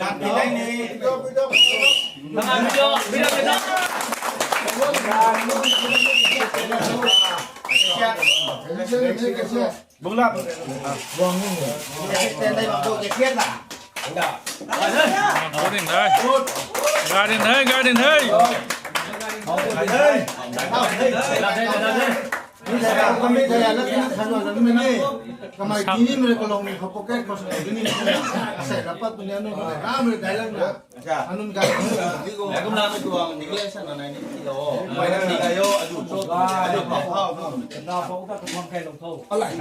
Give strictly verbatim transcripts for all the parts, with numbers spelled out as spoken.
Ganv pi dai ni. Ganv pi dai ni. Bula. Garden hai, garden hai, garden hai. Kamei tini mei kalong ni khou pocket khou sw ni asei rapat tu ni anu khou ramei dai lang na. Anun gay ni ko. Kum na mei tuang ni le san na nai ni ti lo. Mai na ni gayo adu cho adu pau pau. Na pau ta kum kai long tho. Alai.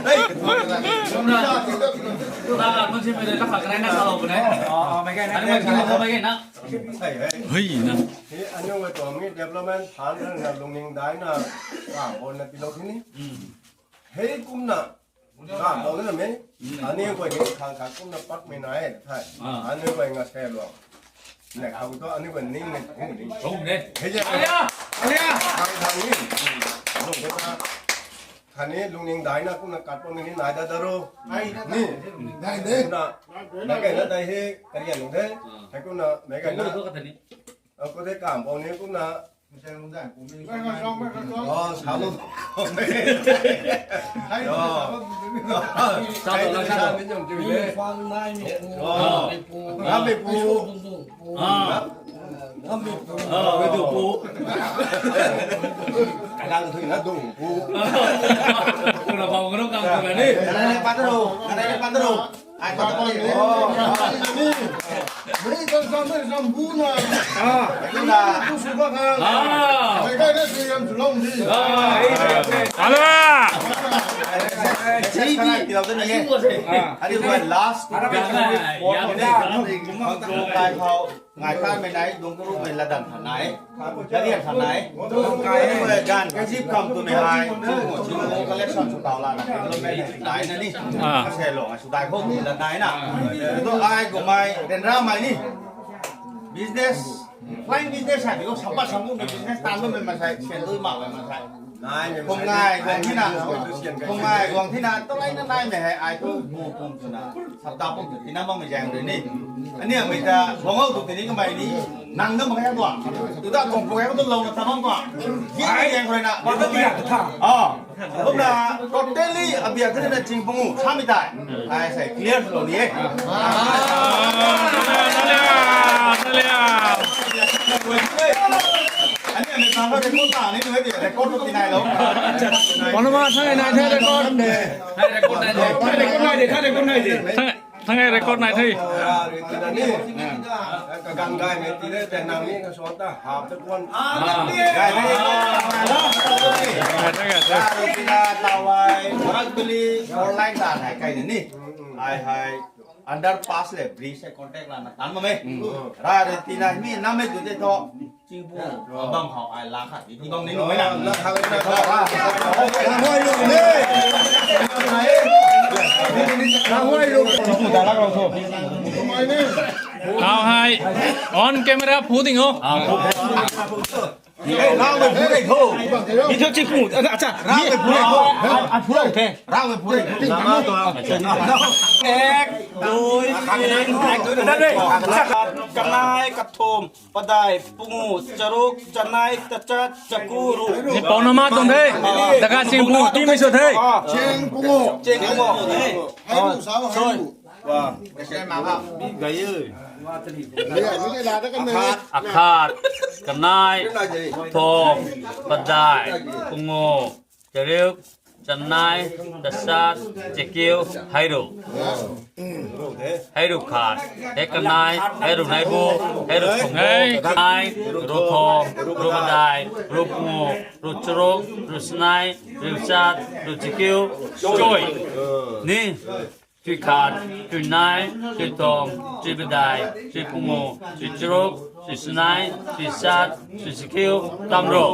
Hey. Kum na. Na ka mun si mei le ka kha krai na sa lo ne. Ah, mei kai na. Anu mei kai na. Hey na. He anu mei tuang ni development plan na Lungning Daina. Ka bon na ti lo ni. Hei kumna, ka bau na me, ani guay ni khang khat kumna pat mei nai, thai. Ah. Ani guay nga se lo. Ne, khang to ani guay ning ne, thung ni. Thung ne. Hei ya. Alia! Alia! Khang khang ni. Lung ko ta. Khatni Lungning Daina kumna kat pat mei ni nai da da ro. Ai, ni. Dai de. Kumna, na kai na dai he, karian lung de. Ah. Hei kumna, me kai na. Lung ko ta ni. Ako de kam bau ni kumna. Oh, salon. Oh. Salon, salon. Oh. Ngam mei pu. Ah. Ngam mei pu. Ah, mei tu pu. Kadang tu na dung pu. Kuna bau ngam ngam tu na ni. Kadang ni patro, kadang ni patro. Ai, kau tak boleh. Oh. Ni, ni kan sampai sambu na. Ah. Ni tu suka kan. Ah. Mereka ni tu yang tolong ni. Ah, iya, iya. Alah. Message khat tilau da ni e. Adi bai last two thousand four ni. Hangzhou kai khou ngai tan mei nai, dungc karu mei ladan tha nai. Ladan tha nai. Adi bai gan kazip kam tu mei hai. Chu chu collection sw tau la na. Nai na ni. Ah. Kase lo, sw dai ho ni la nai na. Tu ai kumei, ryanramei ni. Business, fine business hai, because sampat sambu mei business tan mei masai, sian dui mak mei masai. Kum ngai guang thina, kum ngai guang thina, tu lai na nai mei hei, ai tu bu kum tu na, sapta kum tu tina bam mei zaeng rui ni. Ani amei ta, guang o tu tini kamei ni, nang na mak khe guang. Tu ta kum pu khe tu lou na ta bam guang. Ye zaeng rui na. Ba ta tia ta tha. Ah. Kumna totally abiak khat na ching pungu samei tei. Ai sei clear lou ni e. Ani ani sang kha record ta ni tu e record tu tinai lou. Pawnama thang nai the record. Record nai the, record nai the, record nai the. Thang, thang e record nai the. Kagang gay mei ti de, nang ni ka suan ta hap ta kuan. Gay the. Gay the, gay the. Tawai, Marakbili, four line ta hai kai ni. Ai hai, underpass le, bridge le, contact la na tan ma mei. Ra re tina mi na mei tu de tho. Chingpu, abang khou ai la khat di bang ni nai na. Kau hai on camera phu ding o. Rau mei phu rei tho. Mi tho chingpu, acha. Rau mei phu rei tho. A phu rei the. Rau mei phu rei tho. Ek, dui, tin, ek, dui, dui. Kanei, kathumh, padeih, pungu, charuk, chanei, tachat, chaku, ru. Ni pawnama tuang the. Daga chingpu, ti mei sw the. Ching pungu. Ching pungu. Hei ru sao, hei ru. Wa. Akhat, kanei, kathumh, padeih, pungu, charuk, chanei, tachat, chakiu, hei ru. Hei ru khat, hei kanei, hei ru neibu, hei ru thumh, hei kanei, ru thumh, ru padeih, ru pungu, ru charuk, ru chanei, ru chat, ru chakiu, chui. Ni, chui khat, chui nei, chui thumh, chui padeih, chui pungu, chui charuk, chui chanei, chui chat, chui chakiu, tamru.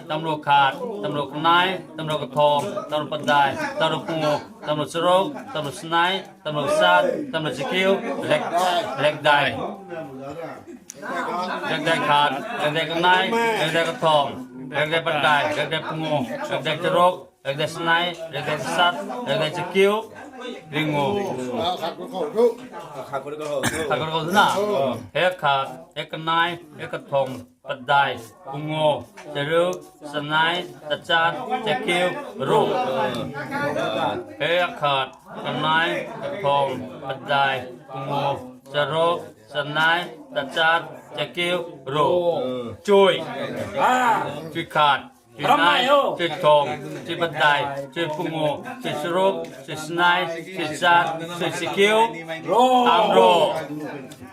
Tamru khat, tamru kanei, tamru kathumh, tamru padeih, tamru pungu, tamru charuk, tamru chanei, tamru chat, tamru chakiu, rek, rekdei. Rekdei khat, rekdei kanei, rekdei kathumh, rekdei padeih, rekdei pungu, rekdei charuk, rekdei chanei, rekdei chat, rekdei chakiu, ringu. Khat khat na. Hei khat, hei kanei, hei kathumh, padeih, pungu, charuk, chanei, tachat, chakiu, ru. Hei khat, kanei, kathumh, padeih, pungu, charuk, chanei, tachat, chakiu, ru. Chui. Chui khat, chui nei, chui thumh, chui padeih, chui pungu, chui charuk, chui chanei, chui chat, chui chakiu, tamru.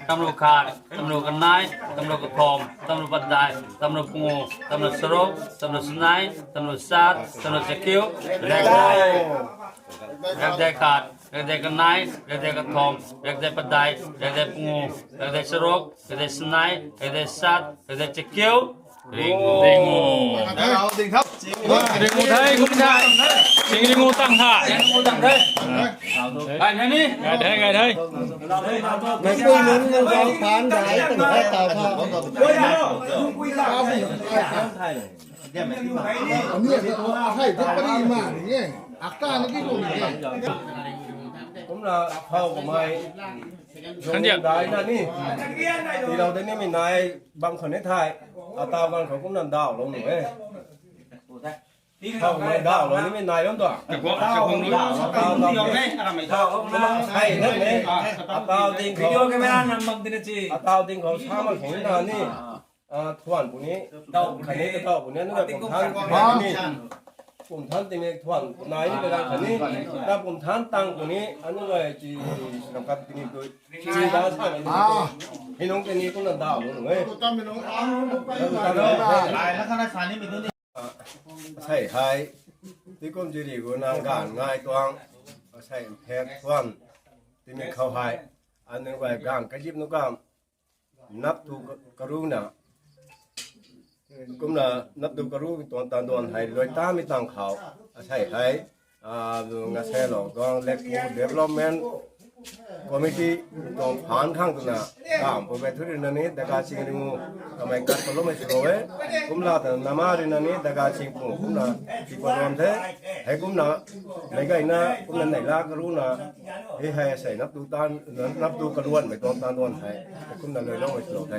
Tamru khat, tamru kanei, tamru kathumh, tamru padeih, tamru pungu, tamru charuk, tamru chanei, tamru chat, tamru chakiu, rekdei. Rekdei khat, rekdei kanei, rekdei kathumh, rekdei padeih, rekdei pungu, rekdei charuk, rekdei chanei, rekdei chat, rekdei chakiu, ringu. Ringu. Ringu the, kum the. Ching ringu tang the. Gay the, gay the. Kumna khou kamei. Dai na ni. Tiilou de nimei nai bam khou ni thei. Atau ganv khou kumna ndauhlou nu e. Khou kamei ndauhlou nimei nai bam tu. Atau ding khou. Atau ding khou sa mak khou na ni. Thuan puni, khatni katau puni, anu gay pumthan puni, pumthan tingmik thuan nai ni kadan khatni, ta pumthan tang puni, anu gay chi, ram khat tingmik tu, chi da sa ni, hinung tini tu na da lu nung e. Sei hei, Tikum jiri gu nang ganv ngai tuang, asei mphet tuan, timi khou hei, aniu guay ganv kazip nu kam, nap tu karuna, kumna nap tu karu tuang tan duan hei, luai tamei tang khou, asei hei, ngaselo gang Lekpu Development Committee tuang phaan khang twna, kam pu mei thu rina ni daga ching ringu, kamei kat paloumei swlou e, kumla ta nama rina ni daga ching pu kumna, ti paluan the, hei kumna, meic gayna kumna neihla karuna, hei hei asei nap tu tan, nap tu kaluanmei tuang tan duan hei, kumna luailoumei swlou the.